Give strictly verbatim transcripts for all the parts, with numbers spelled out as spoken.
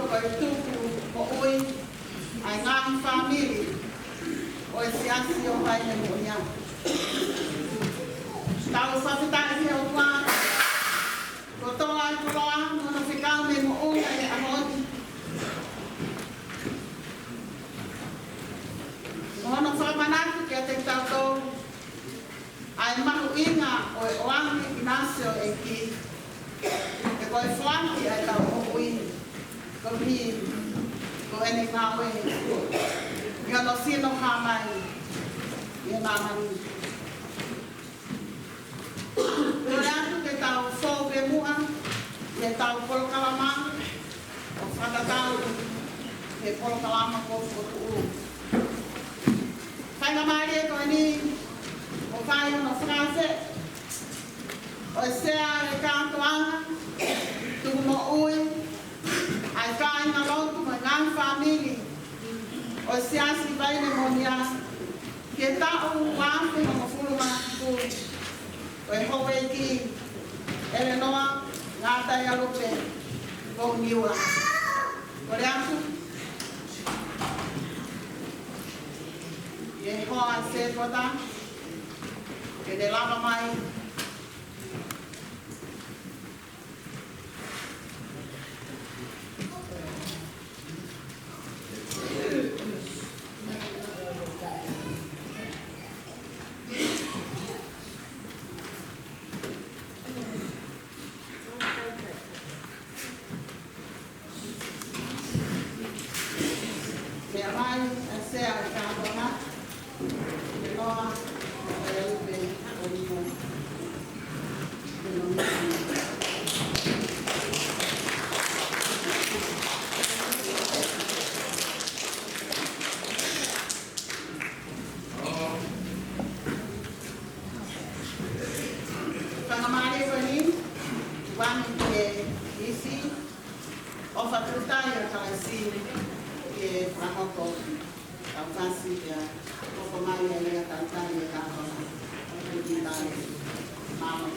Ko e tuku moʻui ʻa e ngaahi fāmili ʻo e Siasi ʻo Vaine Moʻonia. Tau fakafetaʻi ki he ʻOtua kotoa e koloa mo hono fekau mei moʻunga ʻi he ʻaho ni. Mo hono fakamanatu kiate kitautolu ʻa e mahuʻinga ʻo e ʻoange ʻinasi ʻo e ʻEiki. He ko e foaki ʻa ʻetau moʻui koeʻuhi ko ʻene ngāue ʻi hono sino hā mai ʻi he māmani. Kole atu ke tau fou pē muʻa ʻi heʻetau polokalama ʻo fakatatau ki he polokalama kuo fokotuʻu. Faingamālie ko eni ʻoku fai hono fakaafeʻi ʻo e Sea ʻo e kātoanga, tuku moʻui, ʻa e kāinga lotu mo e ngaahi fāmili ʻo e Siasi Vaine Moʻonia ki he taʻu ua afe hongofulu mā fitu, ko e Houʻeiki ʻElenoa Ngātaialupe Pouniua. Kole atu ki he hoa Sēpota ke ne lava mai. Meʻa mai ʻa e Sea ʻo e kātoanga, ʻElenoa Ngātaialupe Pouniua. Faingamālie ko eni, ʻoange ki he ʻEiki ʻofa tūtai ʻa Kalaisi ki he fakahoko. Tau fasi ia, hoko mai ʻa e talitali ʻa e kātoanga. Mālō.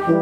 Ka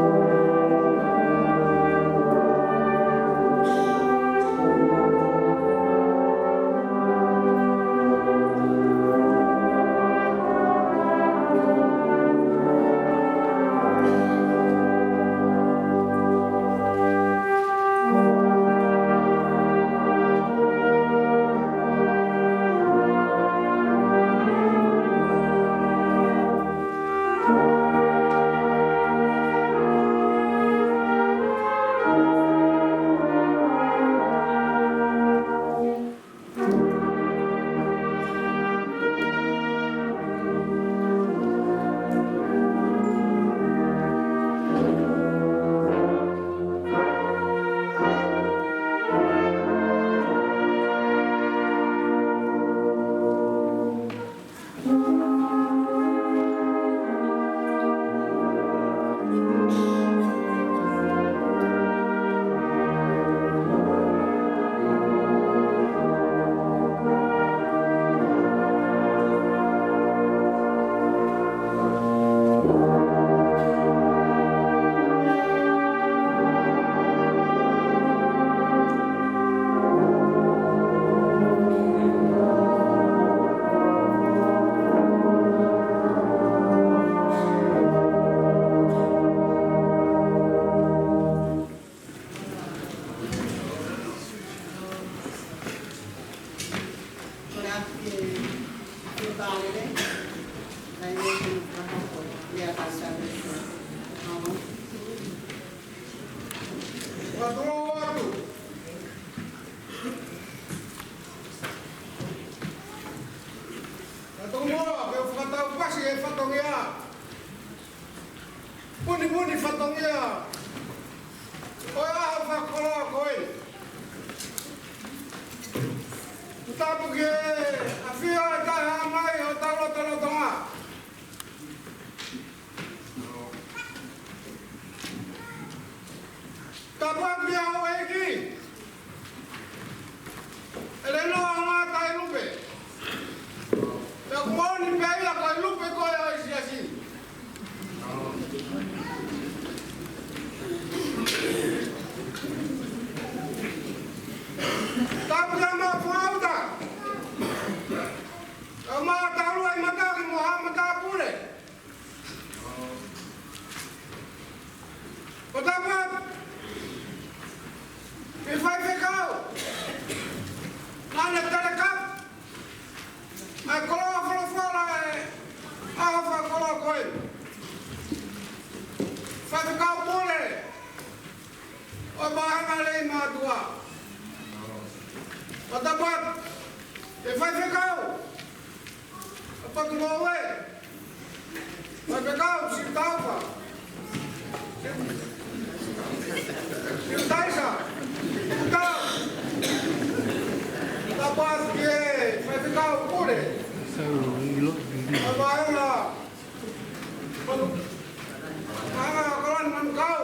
tau moa, ke u fakatau pasi e fatongia. Punipuni fatongia. Ko e ʻaho fakakoloa ko ē. Tapu ki he ʻafio ʻa e Taʻehāmai ʻo tau lotolotonga. Tapu atu ki he houʻeiki ʻElenoa Ngātai Lupe. Pea ʻoku moʻoni pē ia ko e lupe ko ē ʻo e siasi. Tapu ki he maʻu fakaʻuta. Ka ma talu ai mata ki mo ha mata pule. Ko tapu atu ki he faifekau naʻa ne talakapu ʻa e koloa folofola ʻo e ʻaho fakakoloa ko ē. Faifekau pule ʻo e Vahevahe Leimātuʻa. Ko tapu atu ki he faifekau ʻa Patumoʻue, faifekau Siutaufa, Siutaisa, Siutau. Tapu atu ki he faifekau pule ʻo e Vahevahe, ʻa Kalani Manukau,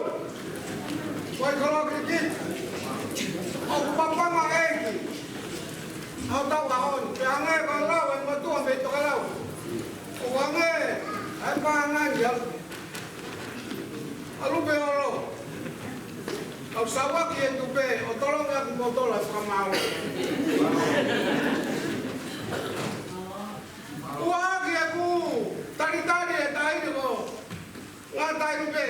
ko e koloa kilikiti. ʻOku papanga ʻeiki ʻa hotau ʻaho ni, pea hangē ko e lau ʻa e mātuʻa mei Tokelau. ʻOku hangē ʻa e paʻanga ni ʻa Lupe ʻo Lolo. Kau sauaki e tupe ʻo tolonga ki motola fakamālō. Ua ki he ku talitali e taʻahine ko Ngātai Lupe.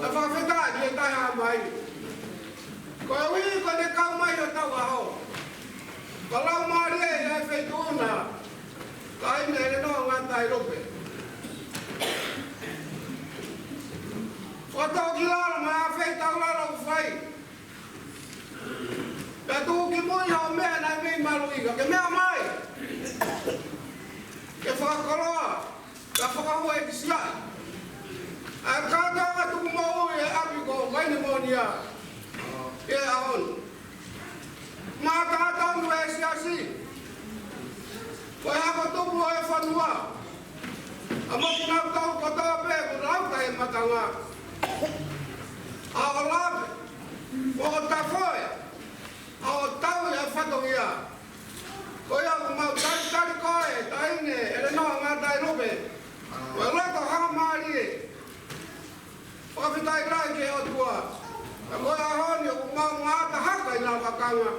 ʻA e fakafetaʻi ki he Taʻehāmai. Koeʻuhi ko ʻene kau mai ʻo tau ʻaho. Ka lau mālie ia e feituʻu na. Taʻahine ʻElenoa Ngātai Lupe. Fakatōkilalo mo e feitaulalo ʻoku fai. Pea tuku ki mui ha meʻa naʻe mei maluʻi ka ke meʻa mai. Ke fakakoloa, ka fakahua e kisia. ʻA e kātoanga tuku moʻui e ʻapi ko Mainemonia. ʻE ʻaho ni. Mātā tau e siasi. Ko e hako tupu ʻo e fonua. ʻA mo kinautolu kotoa pē ʻoku lau taʻe matanga. ʻA ʻo lave. Mo ʻo tafoe, ʻa ʻo tau e fatongia. Ko ia ʻoku mau talitali koe, taʻahine ʻElenoa Ngātai Lupe. Ko e loto hangamālie, Lailai ki he ʻOtua. Ka ko e ʻaho ni ʻoku mau ngata hake ʻi he lakanga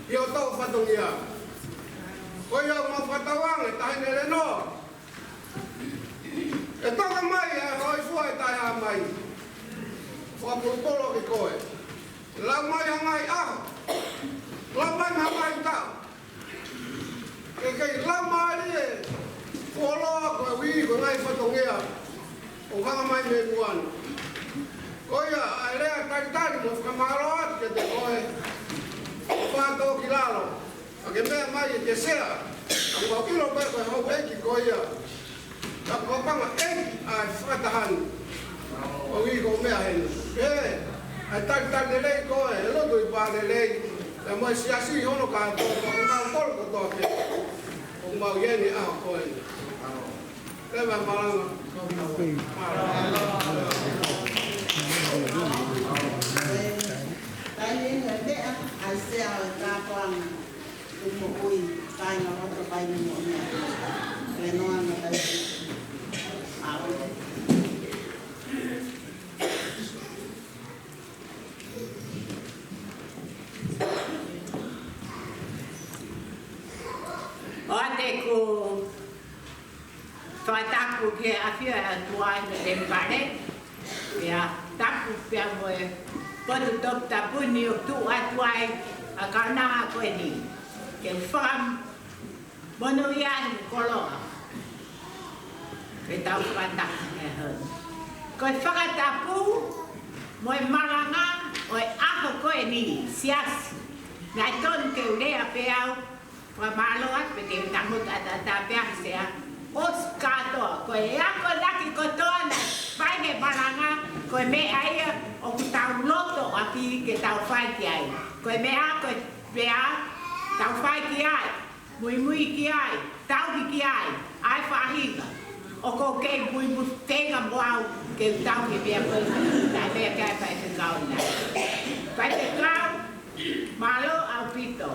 ʻi hoʻo fatongia. Ko ia mau fakatauange, Taʻahine Lenoa, ʻe toka mai ʻa e hōifua ʻe taʻeʻaonga mai. Fakapulopolo ki koe. Lau mai ha ngaahi ʻaho. Lau mai ha ngaahi taʻu. Ke kei lau mai e fuoloa koeʻuhi ko e ngaahi fatongia ʻoku hanga mai mei muʻa ni. Ko ia ʻa e lea talitali mo fakamālō atu kiate koe. Fakatōkilalo. ʻA e meʻa mai ʻa e Sea. ʻOku mau ʻilo pē ko e houʻeiki koe ia. Ka ko e panga ʻeiki ʻa e fakataha ni. ʻOku ʻi ai ko e meʻa heni. ʻE, ʻa e talitali lelei ko e, ʻe lotu ʻi he pā lelei. ʻE mo e siasi hono kātoa, ko e mau kolo kotoa pē. ʻOku mau ʻi heni ʻaho ko eni. Leva e malanga. Kai e meʻa, ʻa e Sea ʻo e kātoanga. Tuku moʻui, kāinga loto, kāinga moʻui. Lenoa na kai. ʻAo. ʻOatu ʻeku fakatapu ki he ʻafio ʻa e ʻOtua ʻi he temipale, pea tapu pea mo e potu toputapu ni ʻoku tuʻu atu ai ʻa e kaunanga ko eni. Ke fakamonūʻia ʻi he koloa. Ke tau fakatapu he ʻaho ni. Ko e fakatapu mo e malanga ʻo e ʻaho ko eni, siasi. Naʻe tonu ke u lea pē au, fakamālō atu pē ke u tangutu ʻataʻatā pē ʻa e Sea. ʻOsi kātoa, ko e akonaki kotoa naʻe fai he malanga, ko e meʻa ia ʻoku tau loto ʻaki ke tau fai ki ai. Ko e meʻa ko e pea tau fai ki ai, muimui ki ai, tauhi ki ai, ʻa e faʻahinga. ʻOku ou kei muimui feinga mo au ke u tauhi e meʻa ko ē, naʻe meʻa ki ai e faifekau na. Faifekau, mālō ʻaupito.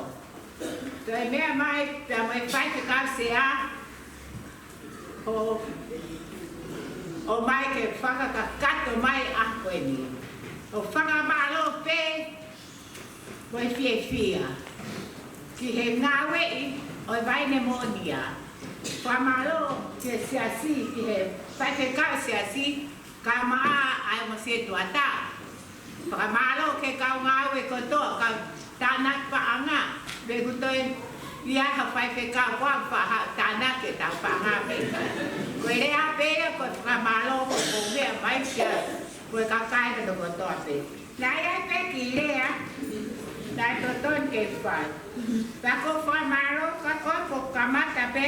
Toe meʻa mai, pea mo e faifekau Sea, ʻo, ʻomai ke fakakakato mai ʻa ko eni. ʻO fakamālō pē mo e fiefia ki he ngāueʻi ʻo e vaine moʻonia. Fakamālō ki he siasi, ki he faifekau siasi, kae ʻumaʻā ʻa e ongo setuata. Fakamālō ki he kau ngāue kotoa, kau tānaki paʻanga, pea ʻoku toe ʻi ai ha faifekau ʻoku faʻa tānaki ʻetau paʻanga pē. Ko e lea pē ia, ko e fakamālō, ko e meʻa mai kia, ko e kakai kotoa pē. Naʻe ʻi ai pē kiʻi lea naʻe totonu ke fai. Pea ko e fakamālō, ka ko e kamata pē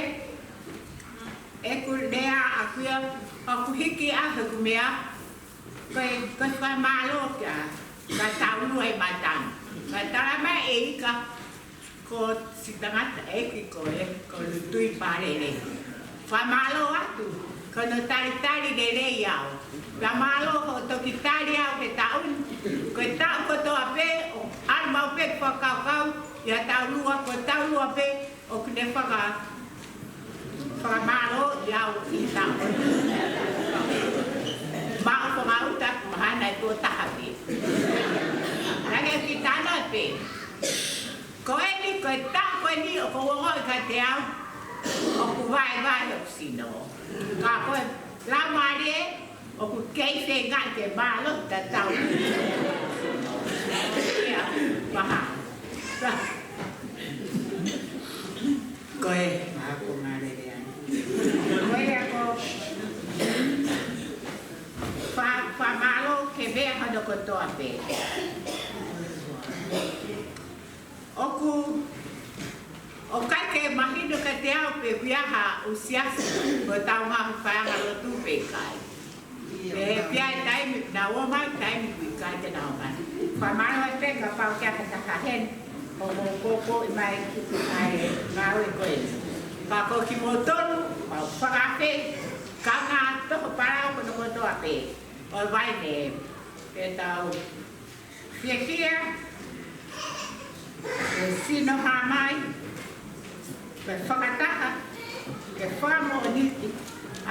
ʻeku lea ʻaʻaku ia, ʻoku hiki ʻa hoku meʻa, ko e, ko e fakamālō kia, ka taulua ʻi matangi. Ka tala mai ʻe ika, ko siʻi tangataʻeiki ko ē, ko Lutui Palele. Fakamālō atu, ko hono talitali lelei au. Fakamālō hoʻo toki tali au he taʻu ni. Ko e taʻu kotoa pē, ʻoku ʻalu maʻu pē fakakaukau, ʻia taulua, ko taulua pē, ʻoku ne faka-, fakamālō ʻi au ʻi he taʻu. Maʻu fakaʻuta, mahalo naʻe tuʻo taha pē. Naʻe kiʻi tānaki pē. Ko eni, ko e taʻu ko eni ʻoku ou ongoʻi kiate au, ʻoku vaevae hoku sino. Ka ko e laumālie, ʻoku kei feinga ke mālō tatau. Ia, paha. Ko e, maha ko ngā lele ai. Ko ia ko, fa-, fakamālō ki he meʻa hono kotoa pē. ʻOku, ʻoku ʻikai ke mahino kiate au pe ʻoku ʻi ai ha ʻū siasi ʻoku tau ngāue faiʻanga lotu pe ʻikai. Pe ʻe ʻi ai e taimi, naʻa ō mai taimi ʻoku ʻikai te nau ō mai. Fakamālō pē kapau ʻoku ʻi ai ha taha heni ʻoku mou kōkōʻi mai ʻa e ngāue ko eni. Ka ko kimoutolu, mau fakaafe, kaungā toho palau kotoa pē ʻo e vaine, ke tau fiefia, ke sino hā mai, ke fakataha, ke fakamoʻoni ʻa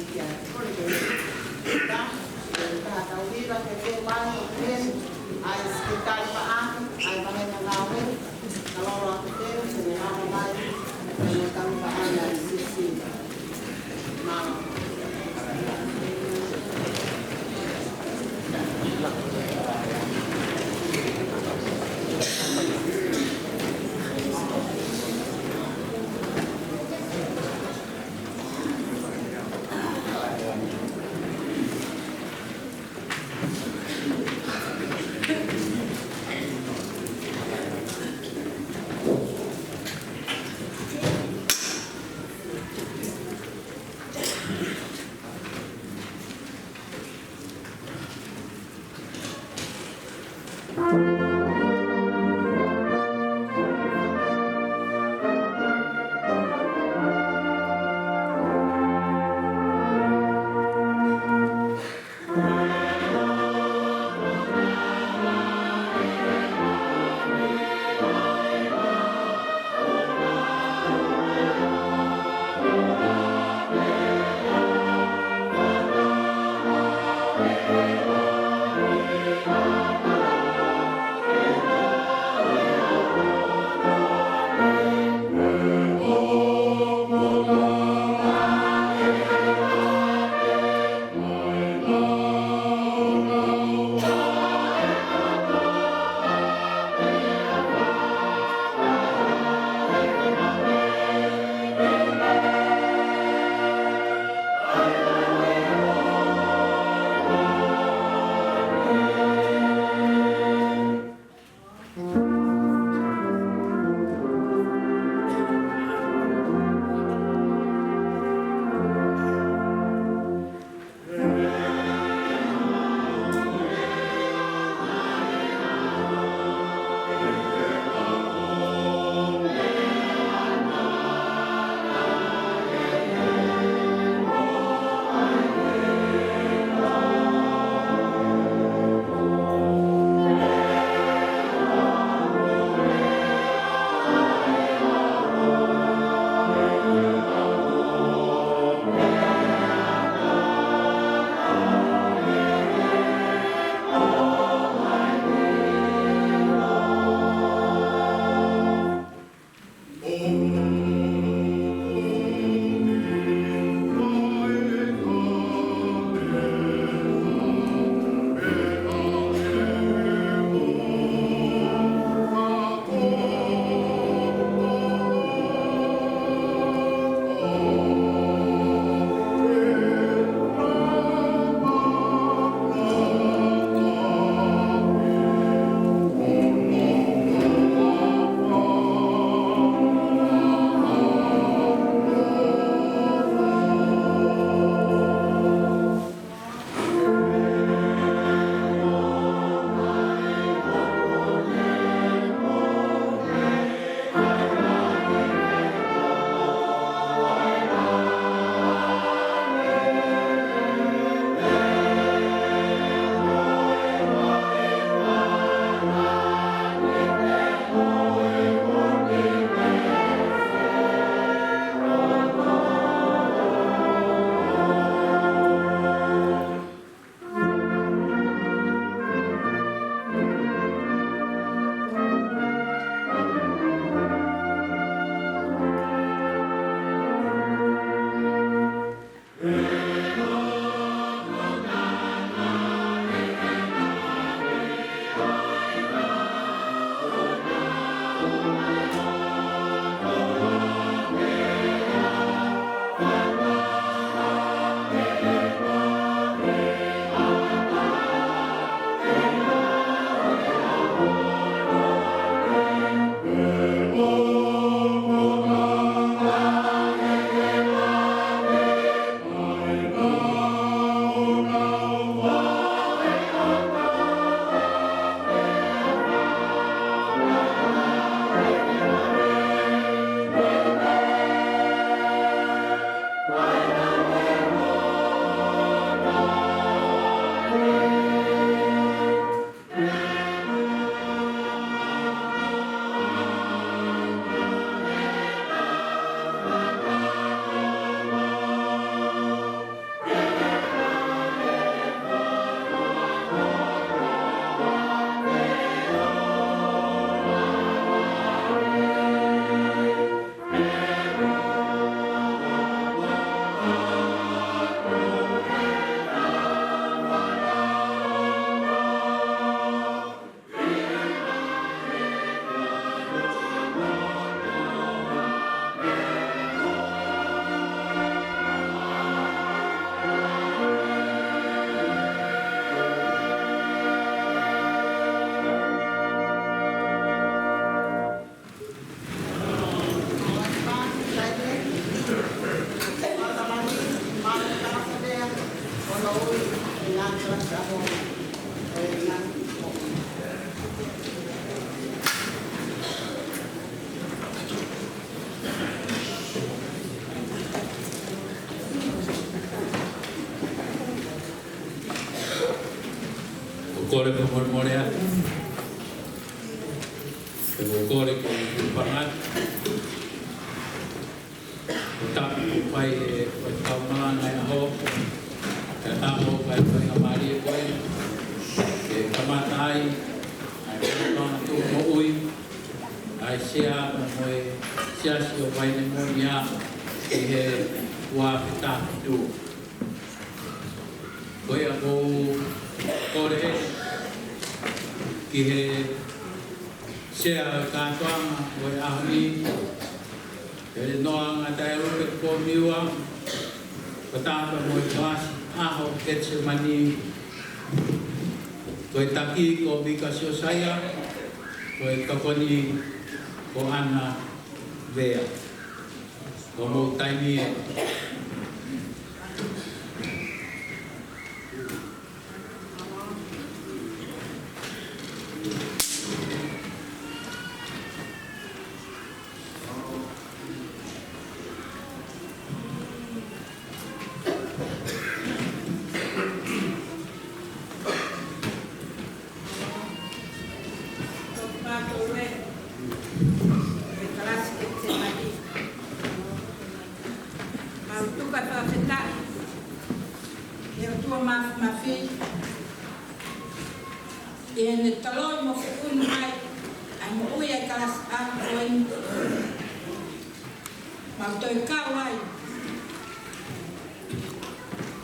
Tia Kole Kole. Ka, ka tau hiva ke te mai, ke, ʻa e Sekelitali Paʻanga, ʻa e Vahehongofulu Ngāue, Kalolo Akiteu, ke ne lava mai, ke ne tau paʻanga ʻa e C C. Mālō. Kole fakamolemole atu. Te u kole ke u hūfanga atu. Ko e tapu kuo fai ʻe he kau malanga ʻi he ʻaho, ʻi he ʻaho, ʻi he faingamālie ko ē, ke kamata ai ʻa e kātoanga tuʻumoʻui ʻa e Sea mo e Siasi ʻo Vainemonia ʻi he ua afe taha fitu. Ko ia ʻoku ou kole ki he Sea ʻo e kātoanga ʻo e ʻaho ni, ʻElenoa Ngataealupe Komiua, fakataha mo e kalasi ʻaho Ketisemani, ko e taki ko Mika Siosaia, ko e tokoni ko ʻAna Vea. Ko hoʻomou taimi ē. Ko mātou ē, ʻi he kalasi Ketisemani. Mau tuku ʻa e fakafetaʻi ki he ʻOtua Māfimafi, ʻi heʻene toloi mo feʻunu mai ʻa e moʻui ʻa e kalasi ʻaho ko eni. Mau toe kau ai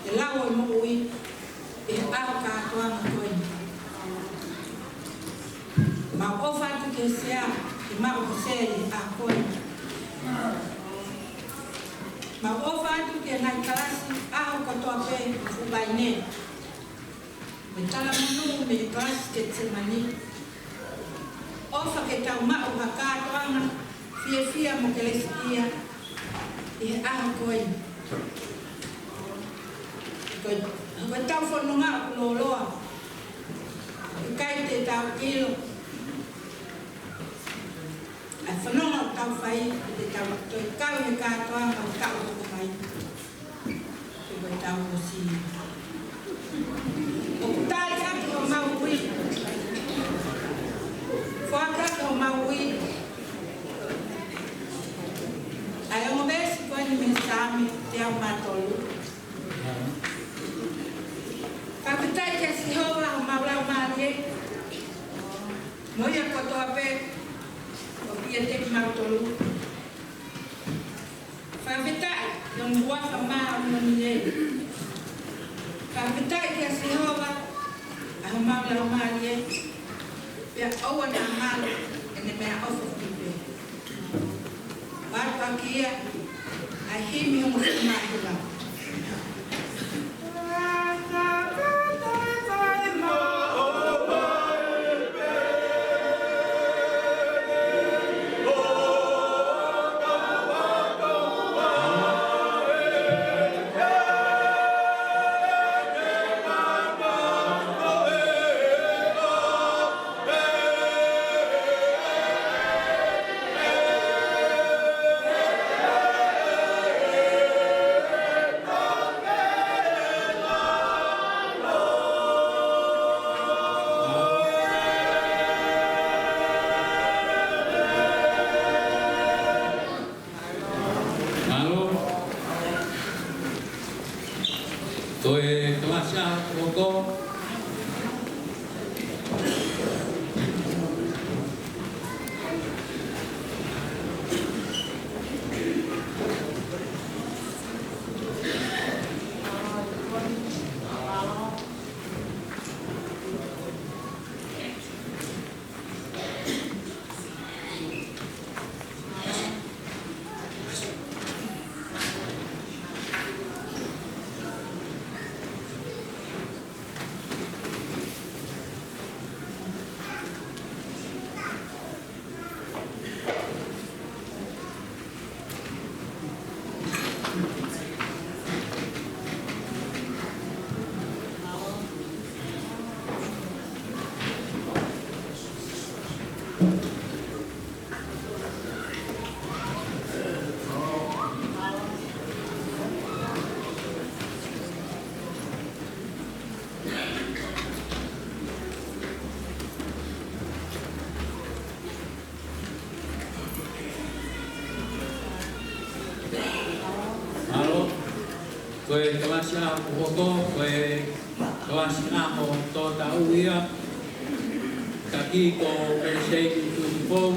he lau ʻo e moʻui ʻi he ʻaho kātoanga ko eni. Mau ʻofa atu ki he Sea, ke maʻu ha Sea ʻi he ʻaho ko eni. Mau ʻofa atu ki he ngaahi kalasi ʻaho kotoa pē ʻo e fuʻu vaine, mo e talamonū mei he kalasi Ketisemani. ʻOfa ke tau maʻu ha kātoanga fiefia mo kelesiʻia ʻi he ʻaho ko eni. Ko e, ko ʻetau fononga ʻoku lōloa, ʻikai te tau ʻilo ʻa e fononga ʻoku tau fai, te tau toe kau he kātoanga ʻo e taʻu ʻoku hoko mai. Ke ko e tau ʻosi. ʻOku tali atu homau ui. Foaki atu homau ui ʻa e ongo veesi ko eni mei he Saame teau mā tolu. Fakafetaʻi kia Sihova, homau laumālie, mo ia kotoa pē ʻoku ʻiate kimautolu. Fakafetaʻi ki hono huafa māʻoniʻoni ē. Fakafetaʻi kia Sihova, ʻa homau laumālie, pea ʻoua naʻa ngalo ʻene meʻaʻofa foki pē. Ua atu ʻaki ia ʻa e himi hono fiemaʻu. Mālō. Ko e kalasi ʻaho ko ē. Ko e kalasi ʻaho kuo hoko, ko e kalasi ʻaho tō taʻu ia, taki ko Penisei Tuʻitupou,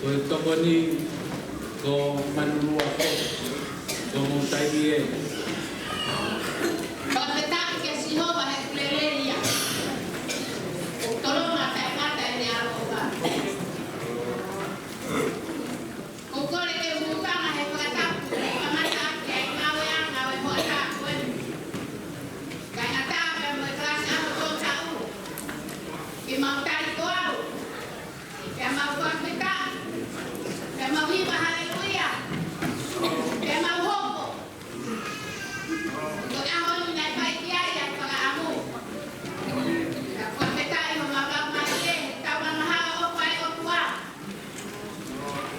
ko e tokoni ko Manulua Fotu, ko mou taimi ē. Fakafetaʻi kia Sihova he ʻoku lelei ia. ʻOku tolonga taʻengata ʻene ʻaloʻofa. ʻOku ou kole ke u hūfanga he fakatapu, kamata ʻaki ʻa e ngāueʻanga ʻo e hoʻatā ko eni. Kae ʻatā pea mo e kalasi ʻaho tō taʻu, ke mau tali ko au, pea mau fakafetaʻi, pea mau hiva haleluia, pea mau hoko. Ko e ʻaho ni naʻe fai ki ai ʻa e fakaʻamu. Pea fakafetaʻi homau laumālie he tauʻanga hala ʻofa ʻa e ʻOtua.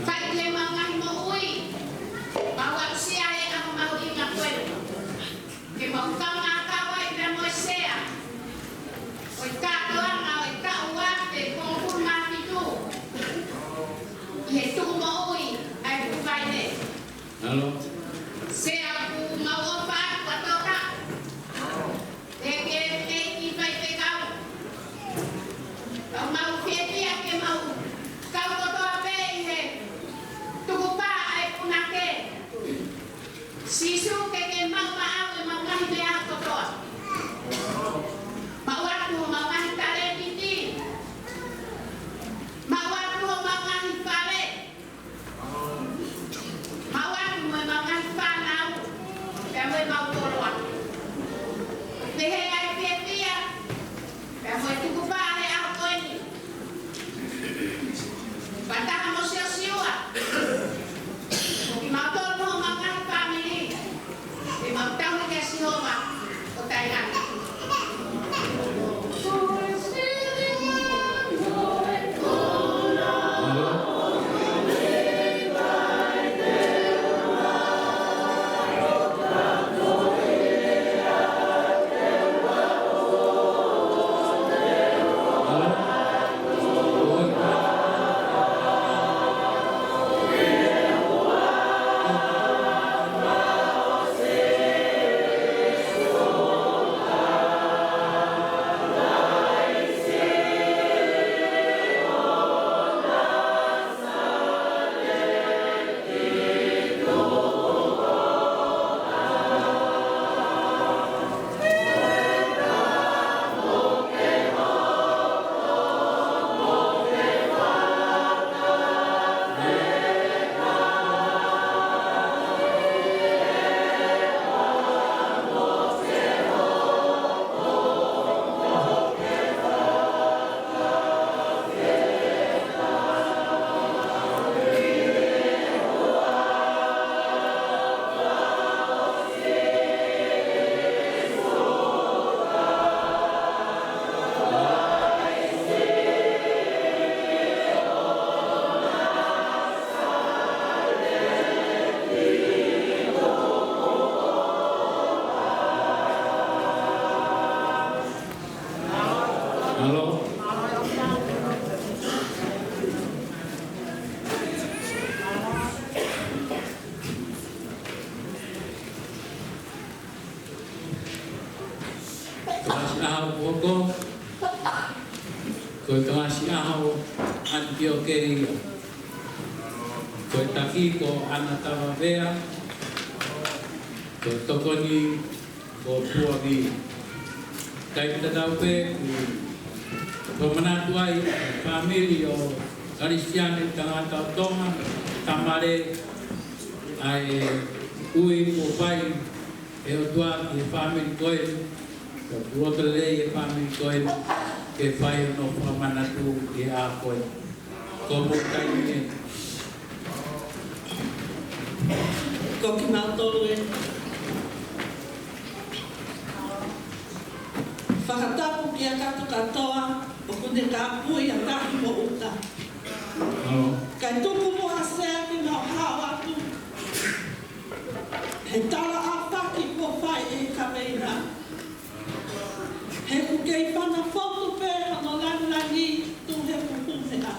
Fai ki heʻemau ngaahi moʻui, mau aʻusia e ʻaho mahuʻinga ko eni. Ke mau kaungā kau ai pea mo e Sea ʻo e kātoanga ʻo e taʻu ua afe hongofulu mā fitu ʻi he tuʻu moʻui ʻa e Tuʻi Faine. Alo. Sea, ʻoku mau ʻofa atu ʻa e tō taʻu. Te ke, te ke faifekau. Ka mau fiefia ke mau kau kotoa pē ʻi he tukupā ʻa e punake. Sīsū, ke ke maʻu maʻau ʻemau ngaahi meʻa kotoa. Maʻu atu homau ngaahi talēniti. Maʻu atu homau ngaahi fale. Maʻu atu mo ʻemau ngaahi fānau, pea mo ʻemau koloa. Pehē ʻa e fiefia, pea mo e tukupā he ʻaho ko eni. Fakataha mo Siosiua, mo kimautolu mo homau ngaahi fāmili. Ke mau tauhi kia Sihova ʻo taʻengata. Alo. Kalasi ʻaho kuo hoko, ko e kalasi ʻaho ʻAnitioke ia. Ko e taki ko ʻAna Tavavea, ko e tokoni ko Tuavi. Taimi tatau pē ʻoku fakamanatu ai e fāmili ʻo Kalisitiane Tangata ʻo Tonga, Tamale, ʻa e ui kuo fai ʻe he ʻOtua ki he fāmili ko eni, ʻoku loto lelei e fāmili ko eni ke fai hono fakamanatu ʻi he ʻaho ko eni. Ko mou taimi ē. Ko kimautolu ē. Fakatapu kia Katu Katoa, ʻoku ne kāpui ʻa Tahi mo ʻUta. Alo. Kae tuku muʻa Sea ke mau hao atu he tala ʻāfaki kuo fai ʻe he kaveinga. He ʻoku kei fanafotu pē hono langilangi tuʻu he pupuheʻa.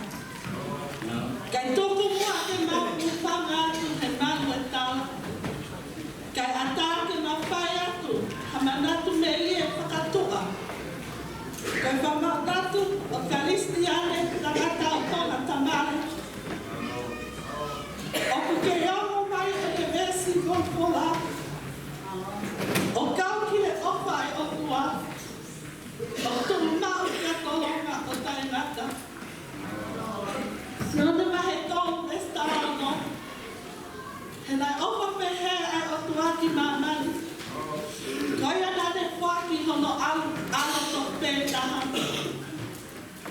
Kae tuku muʻa ke mau hūfanga atu he malu e tala. Kae ʻatā ke Manatu ʻo Kalisitiane, tangata ʻo Tonga Tamale. ʻOku ke ongo mai ʻi he veesi folofola. ʻO kau ki he ʻofa ʻa e ʻOtua, ʻoku tuʻumaʻu ki ha tolonga ʻo taʻengata. Sione vahe tolu veesi taha ono. He naʻe ʻofa pehē ʻa e ʻOtua ki māmani, ko ia naʻa ne foaki hono ʻAlo, ʻAlo tofu pē taha,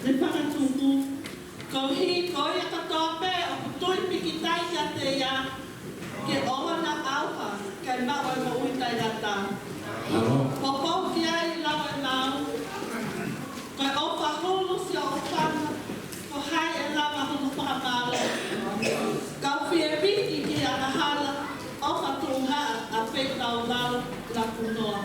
ne fanga tupu, koeʻuhi ko ia kotoa pē ʻoku tui pīkitai kiate ia, ke ʻoua naʻa ʻauha, kae maʻu ʻa e moʻui taʻengata. Poupou ki ai, lau ʻemau. Ko e ʻofa hulu siʻo ʻofa, ko hai ʻe lava hono fakamālō? Kau fie piki ki he angahala, ʻofa tuʻu hā ʻa e peitau lau laku noa.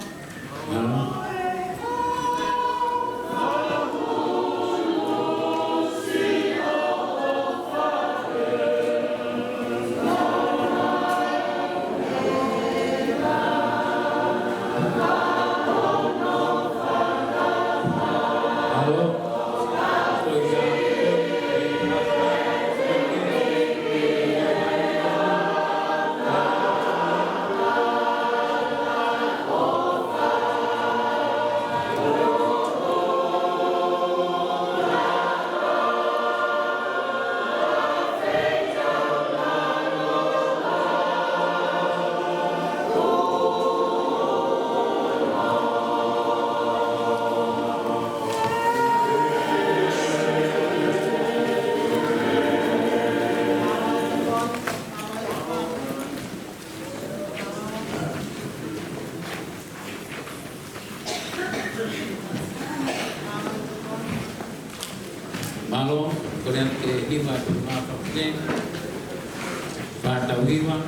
Mālō, kole atu ke hiva atu mā fakapē. Fā tau hiva.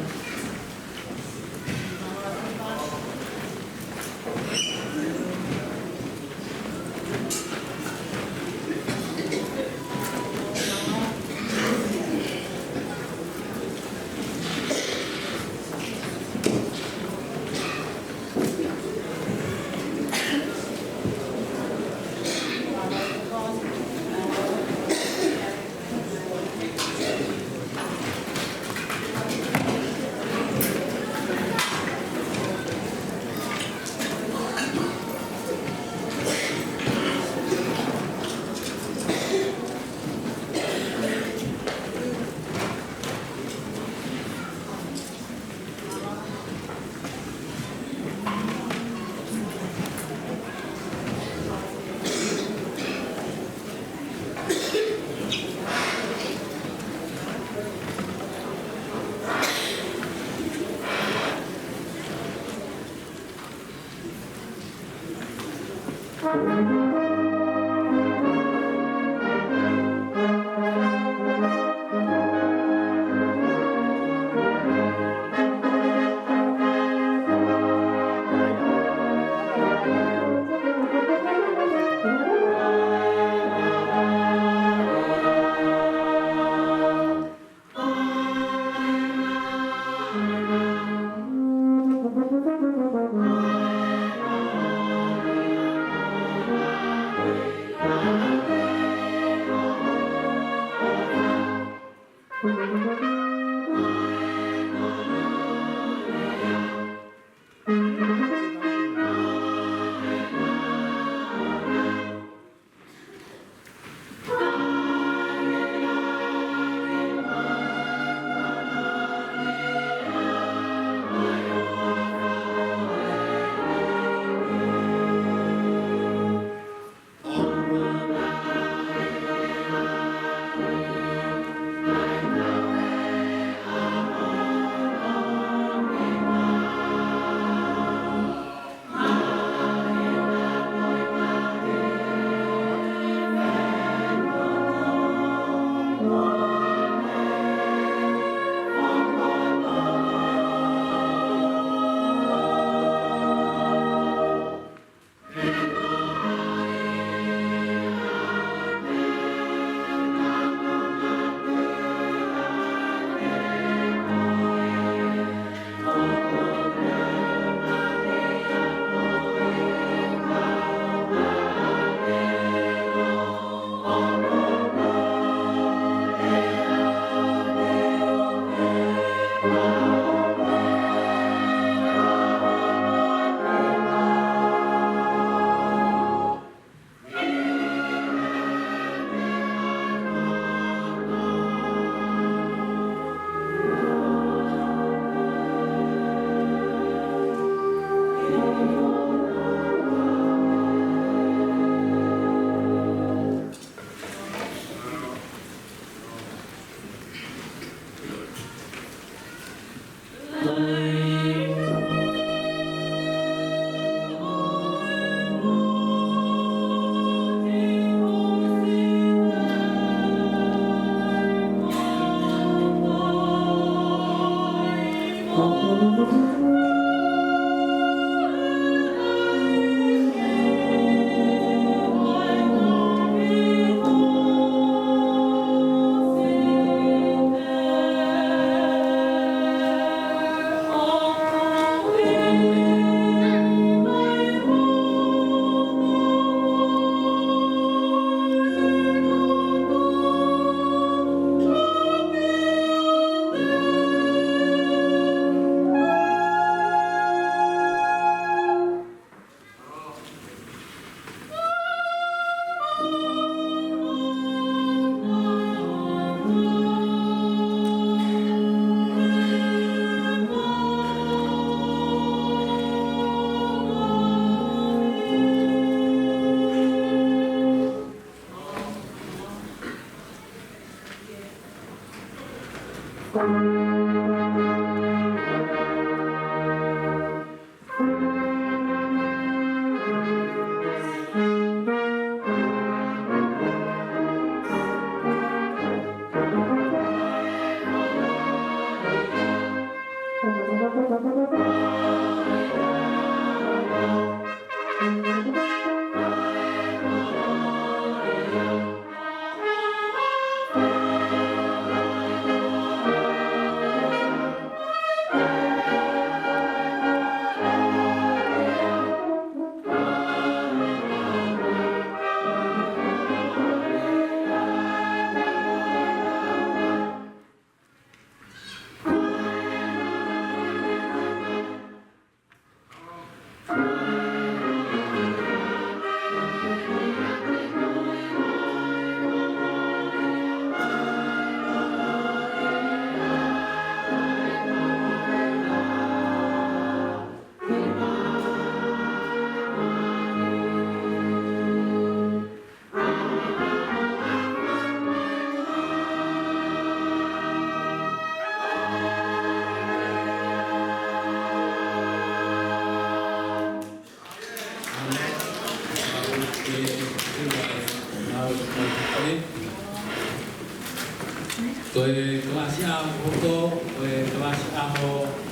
Ko e kalasi ʻaho ko ē, ko e kalasi ʻaho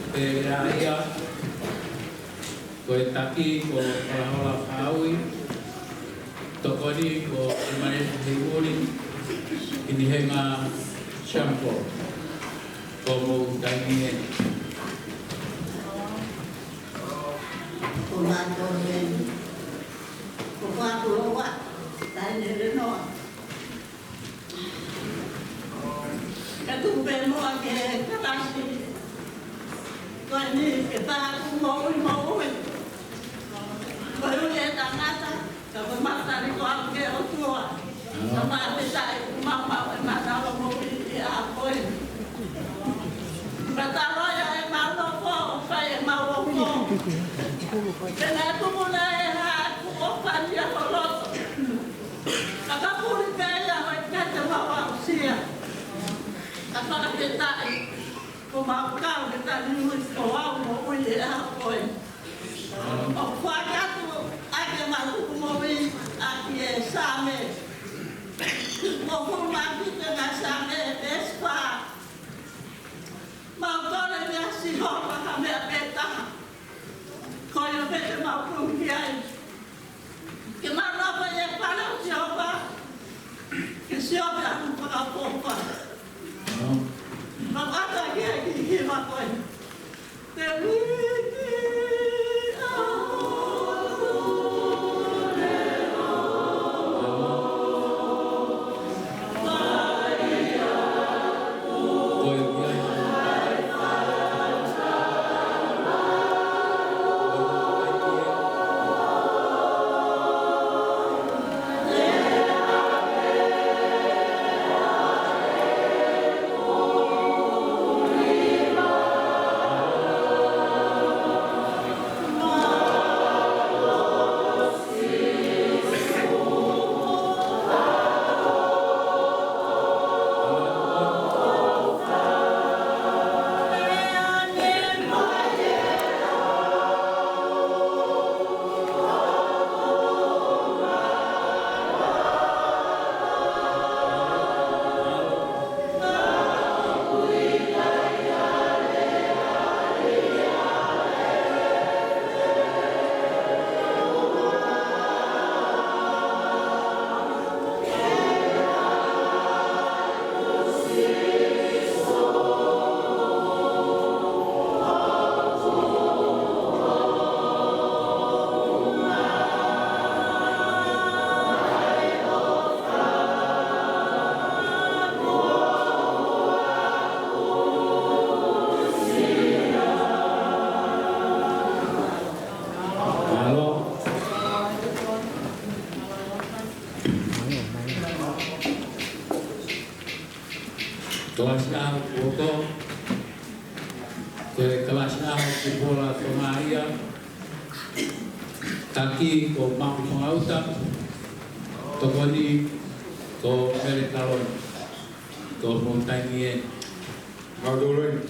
pē ia. Ko e taki ko Falahola Faui, tokoni ko ʻEmani Hemuli, Kinihenga Shampo, ko hoʻomou taimi ē. Ko mātou eni, ko Fākuloa, taʻahine Lenoa. Ka tuku pē muʻa ki he kalasi ko eni ke pā ʻeku moʻui moʻui. Ko e ui e tangata, ka ko e mafutakiʻanga ʻo e ʻOtua. Ka māfitaʻi ʻoku maumau e mana ʻo e moʻui ʻi he ʻaho ko eni. Ka talo ia e mau nofo, ʻo fai e mau ʻofa. Pea naʻe tuku naʻe hā ʻeku ʻofa ia ho loto. Ka ka puli pē ia ʻo ʻikai te mau aʻusia. Ka fakafetaʻi, kuo mau kau he taliui ko au moʻui he ʻaho ko ē. ʻOku foaki atu ʻa e mau tuku moʻui ʻaki e Saame. Ko e hulu mā pite ngaahi Saame, veesi fā. Mau kole meia Sihova ha meʻa pē taha. Ko ia pē te mau kumi ai. Ke mau nofo ʻi he fale ʻo Sihova, ke sio pē ʻa hono fakaʻofoʻofa. Mau ʻata ki he kiʻi hiva ko ē. Te uiki ʻa Uoto, ko e kalasi ʻaho Kupola Tonga ia, taki ko Maku Fangauta, tokoni ko Mele Kaloni, ko Moutaini e. Mautolu eni.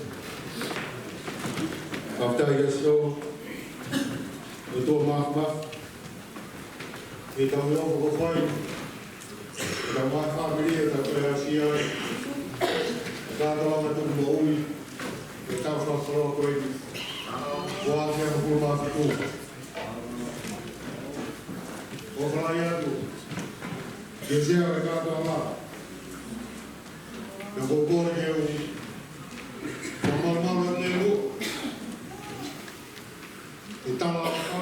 After yeso, ʻOtua Māfimafi, ʻi heʻetau nofo ko fai, ʻetau ngaahi fāmili, ʻetau kalasi ai, ʻetau kātoanga tuku moʻui, ʻetau fakakoloa ko eni, ua afe hongofulu mā fitu. ʻOku ou fai atu kiate koe kātoanga, naʻa ko koe ke u, ko maumau atu e u, ʻe tala ʻa ka.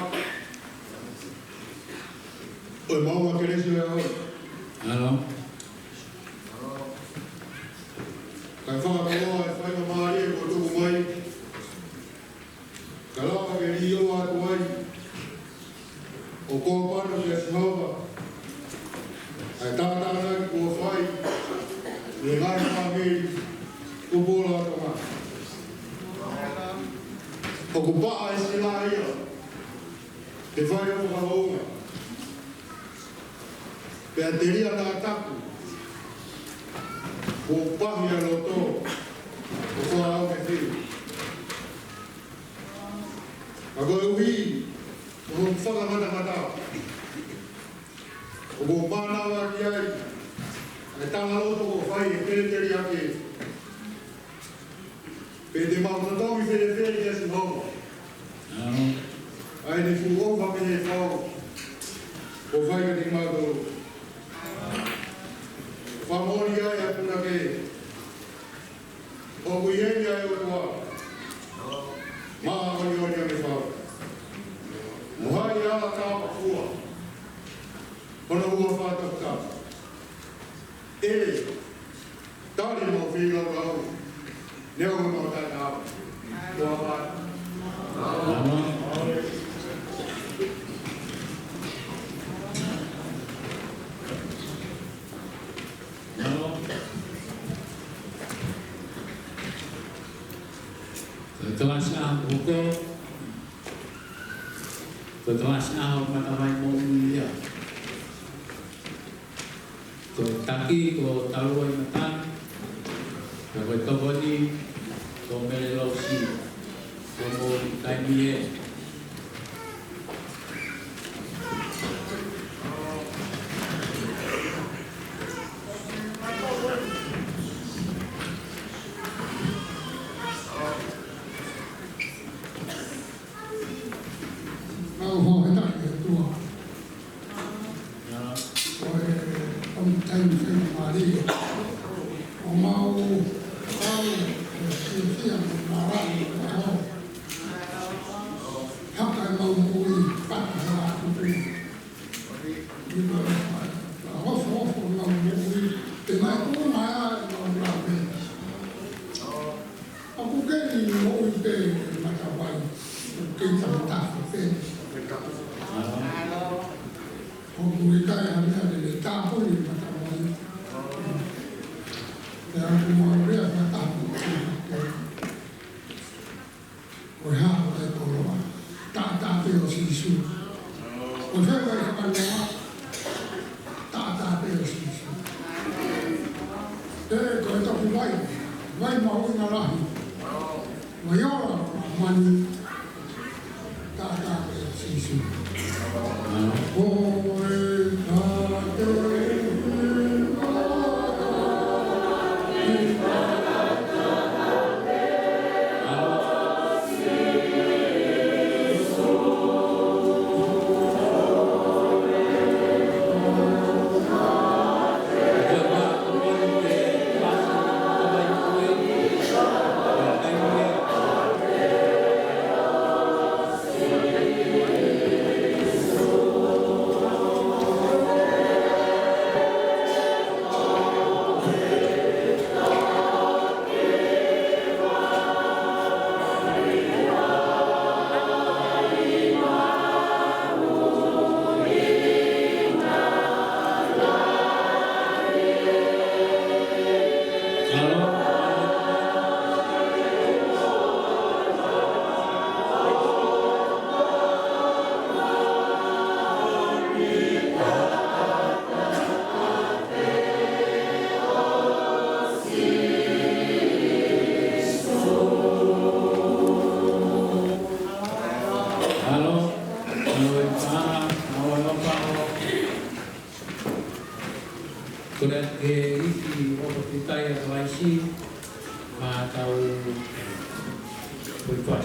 ʻOi, mau a kelesi ʻo e ʻaho. Alo. Kae fakakoloa e faingamālie kuo tuku mai, ka lava ke lī atu ai ʻo kōpano kia Sihova ʻa e tātānaki kuo fai ʻe he ngaahi fāmili Kupola Tonga. ʻOku paʻa e sila ia, te fai ʻo fakahounga. Pea telia naʻa taku, kuo pahi ʻa e loto ʻo fakaʻau ke fiu. Ka koeʻuhi ko hoku fakangatangata, ʻoku ou mānava ki ai ʻa e talaloto kuo fai ʻe he peretiteni ake. Pe te mau totongi fēfē kia Sihova ʻa ʻene fuʻu ʻofa pehē fau kuo fai kiate kimautolu. Fakamoʻoni ai ʻa e punake, ʻoku ʻi heni ʻa e ʻOtua, māʻoniʻoni ʻa e fau. Mo haʻi ala tāpafua hono huafa toputapu. ʻE, tali mau feilaulau, neongo mau taʻeʻaonga. Kuo pau. Ko e kalasi ʻaho hoko, ko e kalasi ʻaho Matavai Moʻui ia. Ko e taki ko Taluai Matani, pea ko e tokoni ko Mele Lausi, ko Moutaini e. Mau fakafetaʻi ki he ʻOtua. Ko e ʻomi taimi faingamālie ʻo mau ʻalu ʻo fiefia mo mālōlō ʻi he ʻaho. Haka ʻemau moʻui, pata he ʻaho tupu. ʻI he ʻaho, ʻaho ʻemau moʻui, te mau kū mai ʻa ʻemau lave. ʻOku kei moʻui pē Matavai, ʻoku kei tafatafa pē. ʻOku ʻikai ha meʻa lelei, tāpuni Matavai. Pea ʻoku mau lea fakatapu. Ko e hā ʻa e koloa? Taʻataʻa pē ʻo Sīsū. Ko e fē vai fakanoa? Taʻataʻa pē ʻo Sīsū. Pea ko e toki vai, vai mahuʻinga lahi, vai ola ʻo māmani, taʻataʻa pē ʻo Sīsū. Ko e taʻataʻa pē Kole atu ki he ifi ʻo e ʻOtua ʻa Kalaisi, maʻa tau pui fai.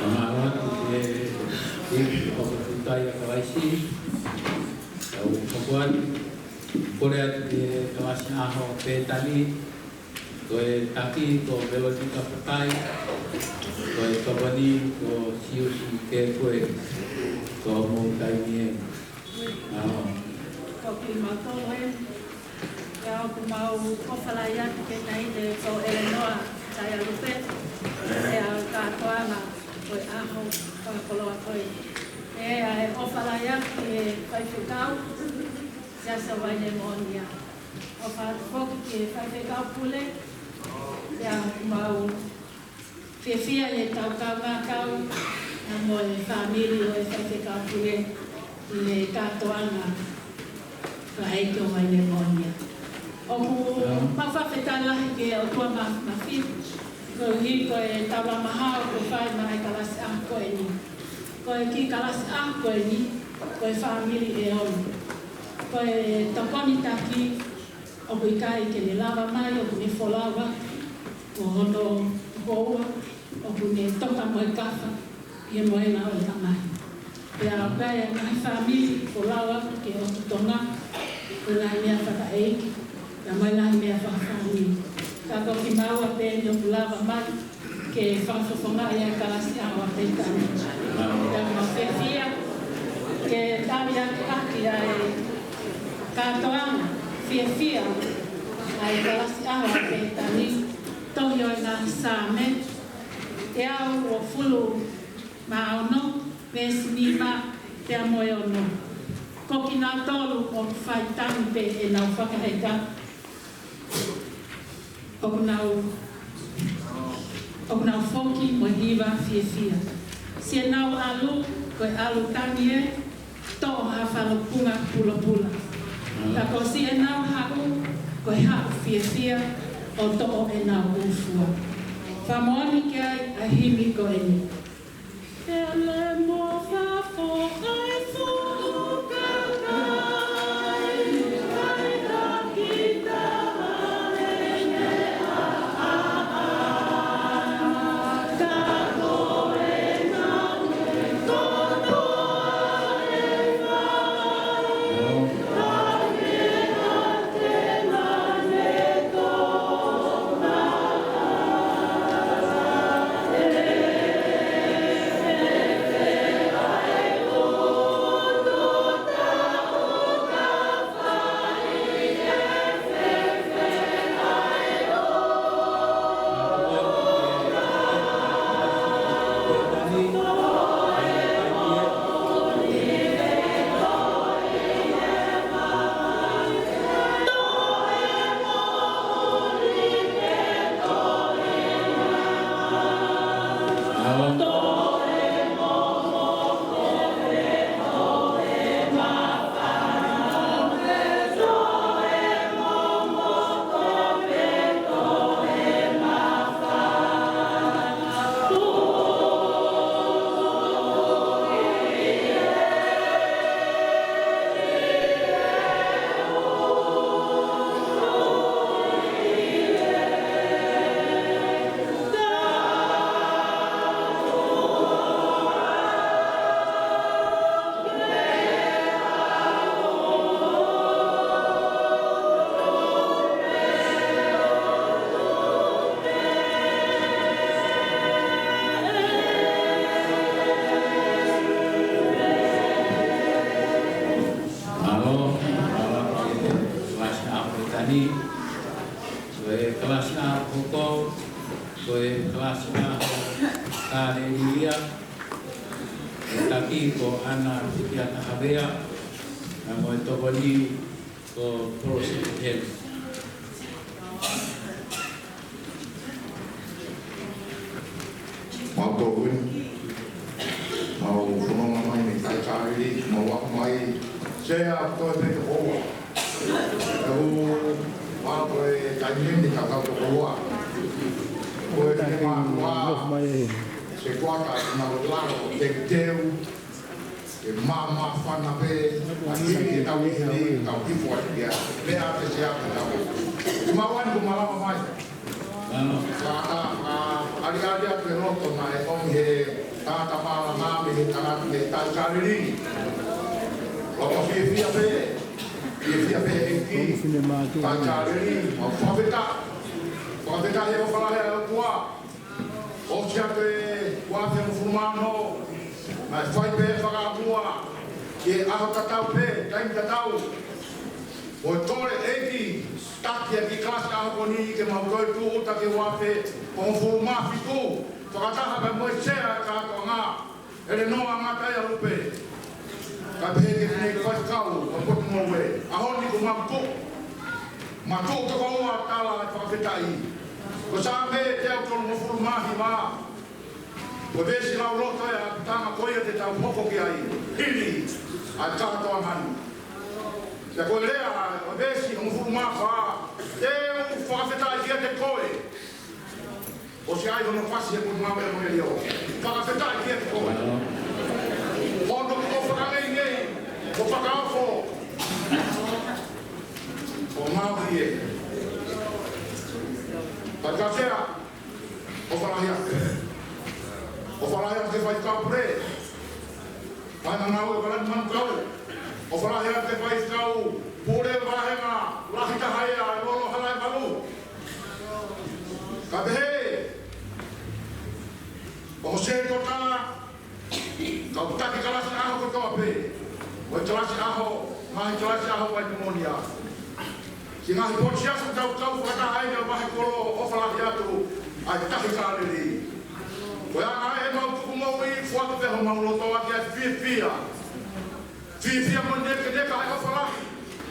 Mālō atu ki he ifi ʻo e ʻOtua ʻa Kalaisi. Tau hoko atu. Kole atu ki he kalasi ʻaho Pētani. Ko e taki ko Velonika Patai. Ko e tokoni ko Siusi Kekue. Ko hoʻomou taimi ē. Mālō. Ko kimautolu ē, ʻa ʻoku mau ʻofa lahi atu ki he taʻahine ko ʻElenoa Taialupe, ʻi he kātoanga ko e ʻaho fakakoloa ko ē. ʻE, ʻa e ʻofa lahi atu ki he faifekau, Siaosi Vaine Moʻonia. ʻOfa atu foki ki he faifekau pule, ʻa ʻoku mau fiefia ʻi heʻetau kaungā kau, ʻa mo e fāmili ʻo e faifekau pule ʻi he kātoanga ʻa e Siaosi Vaine Moʻonia. ʻOku mau fakafetaʻi lahi ki he ʻOtua Māfimafi, koeʻuhi ko e taulama hao kuo fai maʻa e kalasi ʻaho ko eni. Ko e kiʻi kalasi ʻaho ko eni, ko e fāmili ʻe ono. Ko e tokoni taki, ʻoku ʻikai ke ne lava mai, ʻoku ne folau atu, ko hono tokoua, ʻoku ne toka mo e kafa, ʻi he mohenga ʻo e tamai. Pea ʻoku ʻi ai e ngaahi fāmili folau atu ki he ʻotu Tonga, ko e ngaahi meʻa fakaʻeiki, pea mo e ngaahi meʻa fakafāmili. Ka ko kimaua pē eni ʻoku lava mai, ke fakafofongaʻi ʻa e kalasi ʻaho ʻa Peitani. Pea mau fiefia ke tali atu ʻaki ʻa e kātoanga fiefia ʻa e kalasi ʻaho ʻa Peitani, tohi ʻo e ngaahi Saame, teau uofulu mā ono, veesi nima pea mo e ono. Ko kinautolu ʻoku fai tangi pē ʻenau fakaheka, ʻoku nau, ʻoku nau foki mo e hiva fiefia. Siʻenau ʻalu, ko e ʻalu tangi ē, toʻo ha falukunga pulapula. Ka ko siʻenau haʻu, ko e haʻu fiefia, ʻo toʻo ʻenau ʻū fua. Fakamoʻoni ki ai ʻa e himi ko eni. Mālō, mālō, kalasi ʻaho Peitani, ko e kalasi ʻaho hoko, ko e kalasi ʻaho Kalēlia, ʻe taki ko ʻAna Fikiata Havea, ʻa mo e tokoni ko Polosete Helu. Mau tō ui. Mau fononga mai mei Taikalili, mau ako mai. Sea, ko e pē tokoua. Ko e mau ko e taimi ni ka tau tokoua. Ko e te mā kua. Se kuata, nau lalo, te teu. ʻE māmāfana pē, ʻa hili ʻetau ʻihi, tau hifo atu ia. Meʻa te se aka tau. Ki mau ani ko malama mai. Ka, ka, ka, aliali atu e loto naʻe ʻomi he tangata mālama mei he tangata mei Taikalili. Loto fiefia pē, fiefia pē ʻEiki. Taikalili, mau fakafetaʻi. Fakafetaʻi he ʻofa lahi ʻa e ʻOtua. ʻOsi atu e ua afe hongofulu mā ono, naʻe fai pē fakaʻamua, ki he ʻaho tatau pē, taimi tatau. Ko e kole ʻEiki, taki ʻa e kiʻi kalasi ʻaho ko eni ke mau toe tūʻuta ki he uafe hongofulu mā fitu, fakataha pē mo e sea ʻa e kātoanga, ʻElenoa Ngataealupe. Kae pehē ki he faifekau ʻo e potungāue, ʻaho ni ko e maʻu tuʻu. Maʻu tuʻu toko ua tala e fakafetaʻi. Ko Saame teau tolungofulu mā hiva. Ko e veesi lauloto ia ʻa e ʻapitanga ko ia te tau hoko ki ai, hili ʻa e kātoanga ni. Pea ko e lea ʻo e veesi hongofulu mā fā, te u fakafetaʻi kiate koe. ʻOsi ʻai hono fasi he potungāue ʻa Monelio. Fakafetaʻi kiate koe. Hono ʻofa lelei, ʻofa fakaofo. ʻO ngāue ē. Faifekau Sea, ʻofa lahi atu. ʻOfa lahi atu ki he faifekau pule. Vahenga ngāue ʻa Kalani Manukau. ʻOfa lahi atu ki he faifekau pule vahenga lahi taha ia ʻa e Lolo Halaevalu. Kae pehē, ʻo Hosē Tota, kau taki kalasi ʻaho kotoa pē. Ko e kalasi ʻaho, ngaahi kalasi ʻaho ʻa e nimonia. Siʻi ngaahi potu siasi ʻoku tau kau fakataha ai ʻi he vahe kolo, ʻofa lahi atu ʻa e Tahi Kāleli. Ko e anga ē ʻemau tuku moʻui, foaki pē homau loto ʻaki ʻa e fiefia. Fiefia mo e nekeneka ʻa e ʻofa lahi.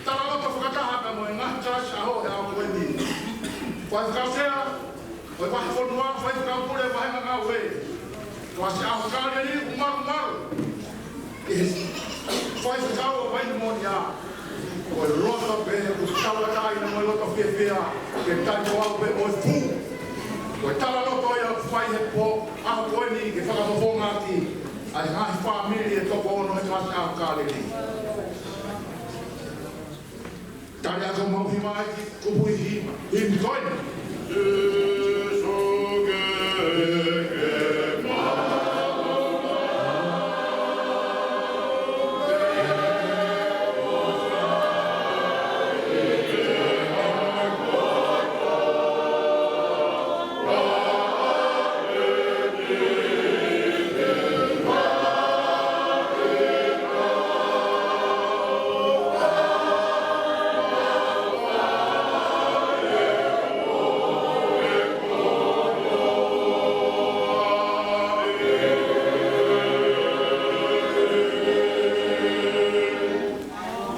Talaloto fakataha pē mo e ngaahi kalasi ʻaho he ʻaho ko eni. Faifekau Sea, ʻo e vahefonua, faifekau pule, vahenga ngāue. Kalasi ʻaho Kāleli, ʻoku malumalu. ʻI he faifekau ʻa Vainimonia. Ko e loto pē, ʻoku tauʻatāina mo e loto fiefia, ke tali ko au pē ʻo e fū. Ko e talaloto ia ʻoku fai he pō, ʻaho ko eni ke fakafofongaʻaki ʻa e ngaahi fāmili ʻe toko ono he kalasi ʻaho Kāleli. Tali atu homau himi ʻa e kupuʻi himi, himi ko eni.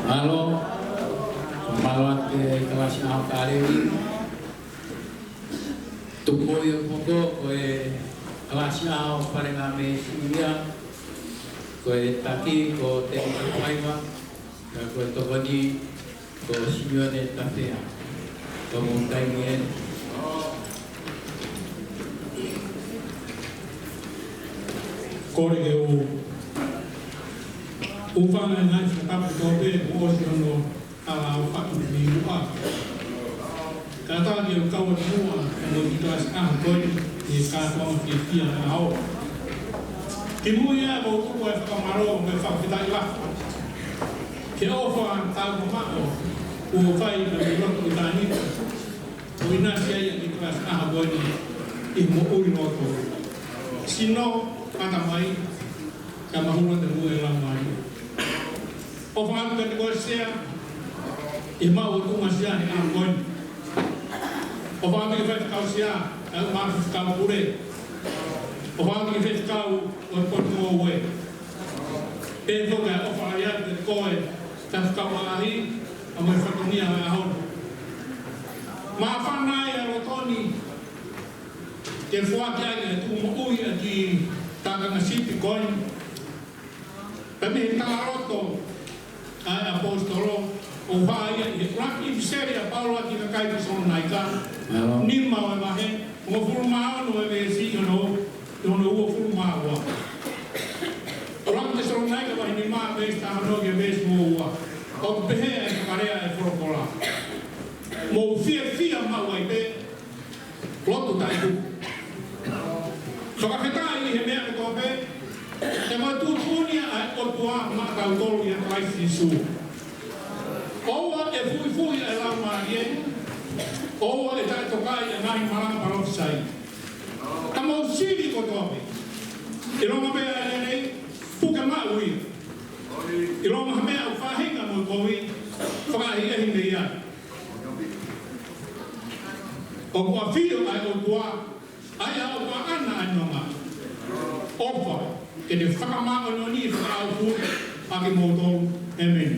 Mālō, mālō atu ki he kalasi ʻaho Kāleli. Tuku moʻui ʻo e poko, ko e kalasi ʻaho Fale Ngāue Sivilia, ko e taki ko Temi Kapaiva, ka ko e tokoni ko Simione Tafea. Ko e moʻui taimi ē. Kole ke u ʻofa ʻa e ngaahi fakatapu kotoa pē, kuo ʻosi hono ʻa lau faku ni ua. Kātaki ʻo kau atu muʻa, ʻa e moʻui kalasi ʻaho ko eni, ʻi he kātoanga fiefia ʻaho. Kimuʻa ia ʻoku ou tuku ʻa e fakamālō mo e fakafetaʻi lahi. Ki he ʻofa tau mamaʻo, kuo fai ʻa e lotu ʻitāniti. ʻO ʻinasi ai ʻa e kalasi ʻaho ko eni, ʻi he moʻui loto. Sino, ʻatamai, kae mahulu atu muʻa e laumālie. ʻOfa atu kiate koe Sea, ʻi he maʻu ʻo e tuʻunga Sea he ʻaho ko eni. ʻOfa atu ki he faifekau Sea, kae ʻumaʻā e faifekau pule. ʻOfa atu ki he faifekau ʻo e potungāue. Pea foki ʻofa lahi atu kiate koe, faifekau mamahi, ʻa mo e fatongia ʻo e ʻaho ni. Māfana ai ʻa e loto ni, ke foaki ai e tuʻu moʻui ʻa e kiʻi tākanga sipi ko eni. Pea mei he talaloto ʻa e ʻaposetolo, ʻoku hā ia ʻi he ʻuluaki ʻipiseli ʻa Paula ki he kakai Tesalonaika, Mālō. Nima ʻo e vahe, hongofulu mā ono ʻo e veesi, ʻi hono, ʻi hono uofulu mā ua. ʻUluaki Tesalonaika vahe nima veesi taha ono ki he veesi uofulu mā ua. ʻOku pehē ʻa e fakalea ʻa e folofola. Mou fiefia maʻu ai pē, lotu taʻetuku. Fakafetaʻi ʻi he meʻa kotoa pē, he ko e tuʻutuʻuni ʻa e ʻOtua maʻatautolu ʻia Kalaisi Sīsū. ʻOua ʻe fuʻifuʻi ʻa e Laumālie, ʻoua ʻe taʻetokaʻi ʻa e ngaahi malanga palōfisai. Ka mou sili kotoa pē. ʻIlonga pē ʻa e lelei, puke maʻu ia. ʻIlonga ha meʻa ʻoku faʻahinga mo kovi, Ka ʻi he meʻa ia, ʻoku ʻafio ʻa e ʻOtua, ʻa ia ʻoku ʻaʻana ʻa e nonga. ʻOfa ke ne fakamāʻoniʻoniʻi fakaʻauha ʻa kimoutolu. ʻĒmeni.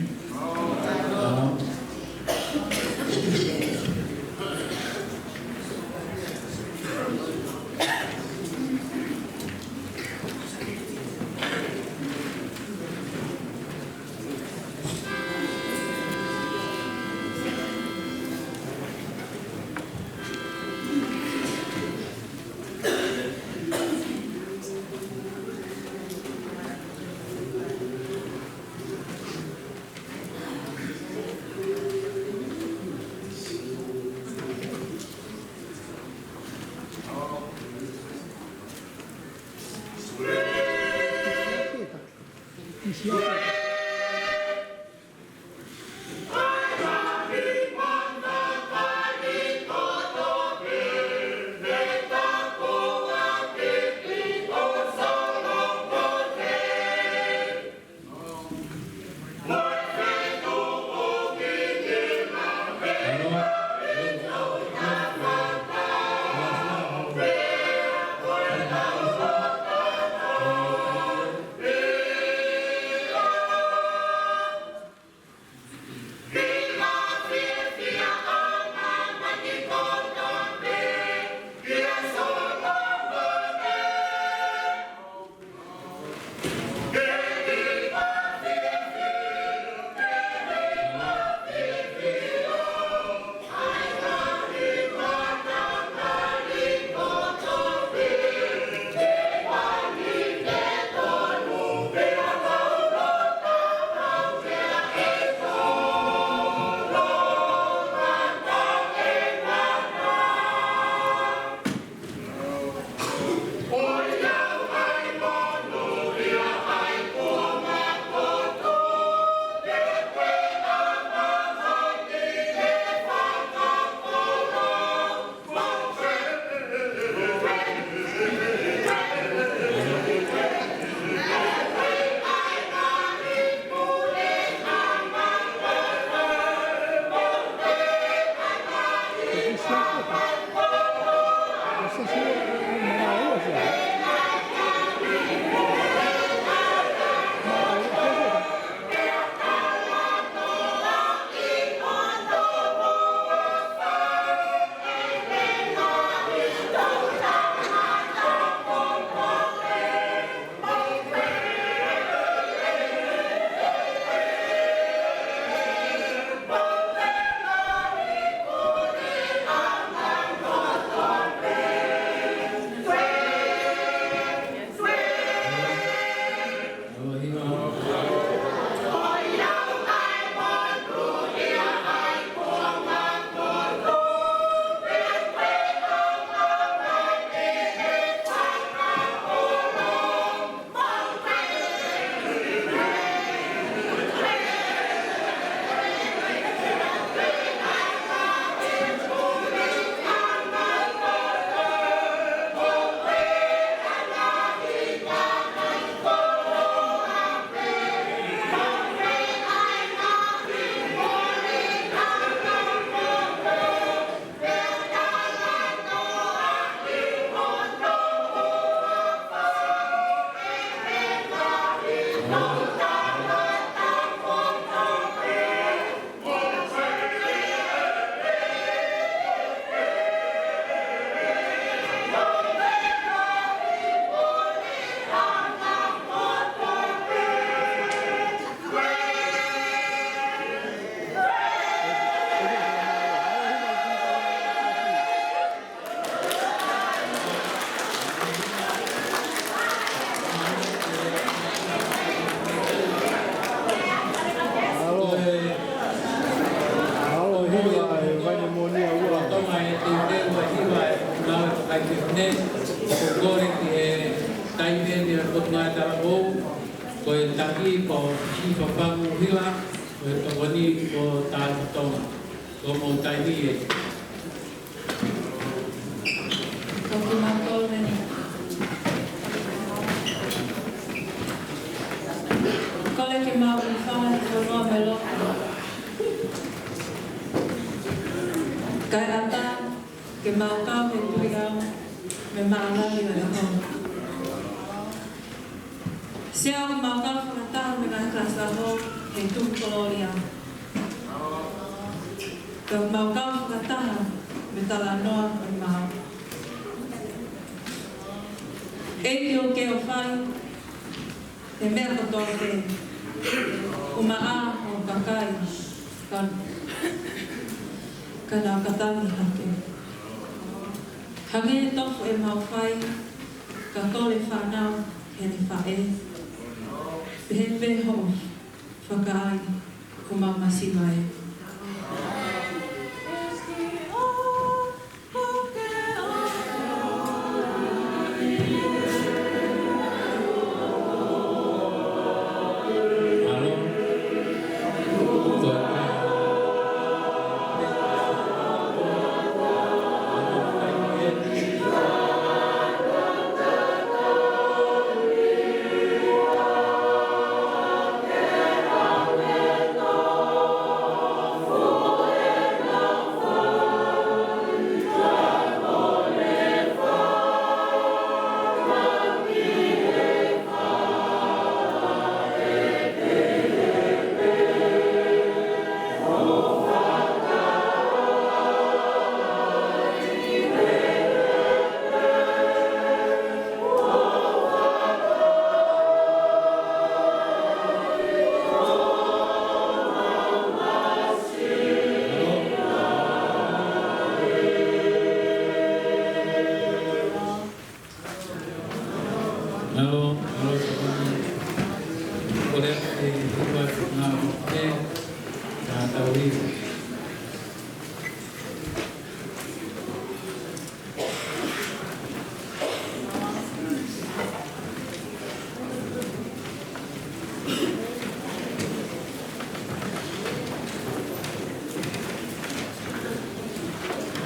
Tonga e teuteu ʻa e hiva ʻa e ngāue fakaʻefiafi. ʻOku ou kole ki he taʻahine ʻo e Potungāue Talavou, ko e taki ko Sifa Pangu Hila, ko e tokoni ko Tāufatonga. Ko hoʻomou taimi ē. Ko kimautolu eni. Kole ke mau ʻi fanga ki fonua melo. Mālō e ʻaho. Sea, ʻoku mau kau fakataha mo e ngaahi kalasi ʻaho he tuku kolōlia. Pea ʻoku mau kau fakataha mo e talanoa ʻo e maau. ʻEiki, ʻoku ke ʻofa ʻi he meʻa kotoa pē, ʻumaʻā hoʻo kakai, ka, ka nau ka tangi hake. Hangē tofu ʻemau fai, ka kole fānau heʻene faʻē, pehē pē hoʻo fakaʻai, ʻoku mau masiva ē.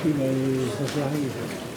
Kiʻi fakaʻaho.